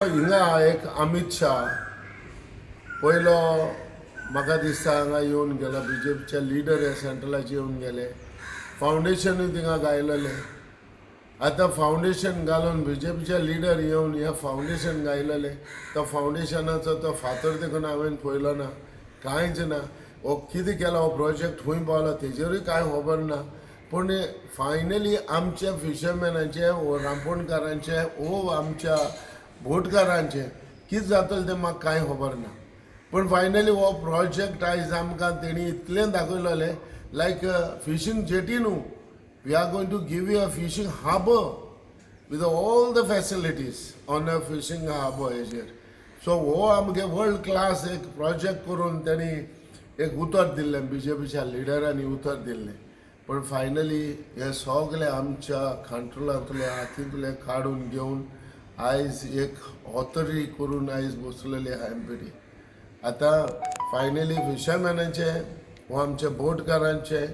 हिंगा एक अमित शाह पयलो म्हाका दिसता हांगा येवन गेलो. बीजेपीचे लिडर हे सेंट्रलाचे येवन गेले, फावंडेशनूय थिंगा घायलेलें. आतां फावंडेशन घालून बीजेपीचे लिडर येवन हें फावंडेशन घायलेलें, तो फावंडेशनाचो तो फातर देखून हांवें पळयलो ना, कांयच ना. हो कितें केला, हो प्रोजेक्ट खंय पावला, तेजेरूय कांय खबर ना. पूण फायनली आमच्या फिशरमॅनाचे वो रांपोणकारांचे वो आमच्या बोटकारांचे कितें जातलें तें म्हाका कांय खबर ना. पूण फायनली हो प्रोजेक्ट आयज आमकां तेणी इतलें दाखयलेलें, लायक फिशींग जेटी न्हू, we are going to give you a fishing harbour with all the facilities on a fishing harbour हेजेर. सो हो आमगे वर्ल्ड क्लास एक प्रोजेक्ट करून तेणी एक उतर दिल्लें, बीजेपीच्या लिडरांनी उतर दिल्लें. पण फायनली हे सगळे आमच्या कंट्रोलांतले, हातींतले काडून घेवन आयज एक ऑथरी करून आयज बसलेली आहा एमपीटी. आतां फायनली फिशरमॅनाचे वो आमच्या बोटकारांचे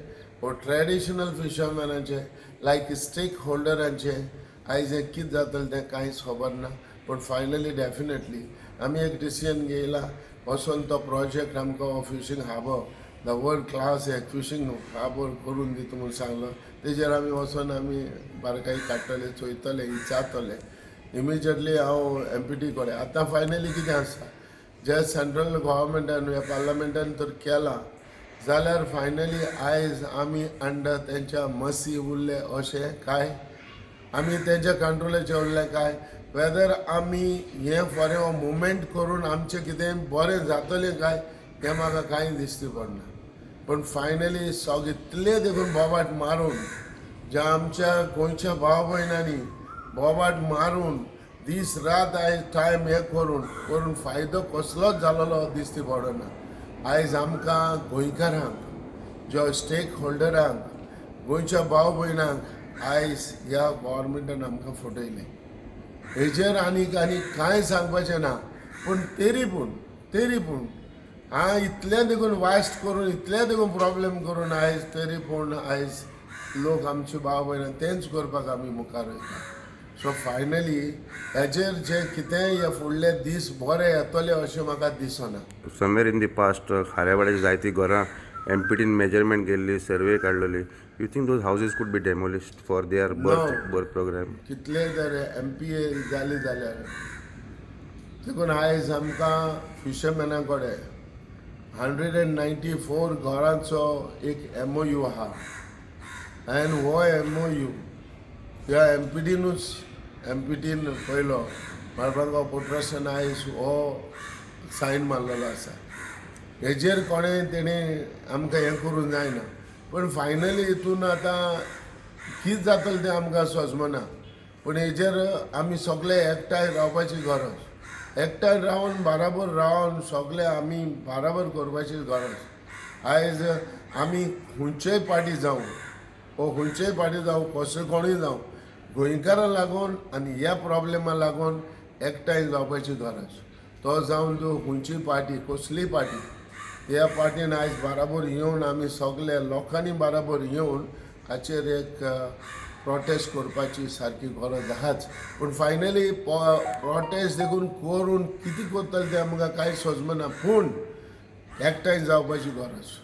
वो ट्रेडिशनल फिशरमॅनाचे, लायक स्टेक होल्डरांचे आयज हें कितें जातलें तें कांयच खबर ना. पूण फायनली डेफिनेटली आमी एक डिसिजन घेयला, वचोन तो प्रोजेक्ट आमकां हो fishing harbour, the world class एक फिशींग हार्बर करून दिता म्हूण सांगलो. तेजेर आमी वचोन आमी बारकाई काडटले, चोयतले, विचारतले इमिजिएटली हांव एमपीटी कडेन. आतां फायनली कितें आसा, जे सेंट्रल गव्हर्मेंटान ह्या पार्लमेंटान तर केलां जाल्यार फायनली आयज आमी अंडर तेंच्या मसी उरले अशें काय आमी तेंच्या कंट्रोलाचेर उरले काय, वेदर आमी हें फॉर मुवमेंट करून आमचें कितें बरें जातलें काय, हें म्हाका कांय दिश्टी पडना. पूण फायनली सग इतले देखून बोबाट मारून, ज्या आमच्या गोंयच्या भाव भयणांनी बोबाट मारून दीस रात आयज टायम हे करून करून फायदो कसलोच जालोलो दिश्टी पडना. आयज आमकां गोंयकारांक, ज्या स्टेक होल्डरांक, गोंयच्या भाव भयणांक आयज ह्या गोवोरमेंटान आमकां फटयलें. हेजेर आनीक आनीक कांय सांगपाचें ना. पूण तरी पूण हांव इतलें देखून वास्ट करून, इतलें देखून प्रॉब्लेम करून आयज तरी पूण आयज लोक आमचे भाव भयणां तेंच करपाक आमी मुखार वयता. सो फायनली हेजेर जे कितेंय हे फुडले दीस बरे येतले अशें म्हाका दिसना. समवेर इन the past खाऱ्यावाड्याची जायती घरां एमपीटीन मेजरमेंट केल्ली, सर्वे काडलेली. You think those houses could be demolished for their berth No. Berth programme? कितले जर एमपीए जाली जाल्यार देखून आयज आमकां फिशरमॅना कडेन 194 घरांचो एक एमओयू आहा आनी हो एमओयू ह्या एमपीटीनूच, एमपीटीन पयलो मारबगांव पोर्ट आयज हो सायन मारलेलो आसा. हेजेर कोणें तेणें आमकां हें करूंक जायना. पूण फायनली हितून आतां कितें जातलें तें आमकां समजना. पूण हेजेर आमी सगळे एकठांय रावपाची गरज, एकठांय रावन, बाराबर रावन सगळे आमी बाराबर करपाची गरज. आयज आमी खंयचेय पार्टी जावं वो खंयचेय पार्टी जावं, कसले कोणूय जावं, गोंयकारां लागून आनी ह्या प्रॉब्लेमा लागून एकठांय जावपाची गरज. तो जावन तूं खंयची पार्टी, कसलीय पार्टी, ह्या पार्टीन आयज बाराबर येवन, आमी सगळे लोकांनी बाराबर येवन हाचेर एक प्रोटेस्ट करपाची सारकी गरज आहाच. पूण फायनली प्रोटेस्ट देखून करून कितें करतले तें आमकां कांय समजना. पूण एकठांय जावपाची गरज.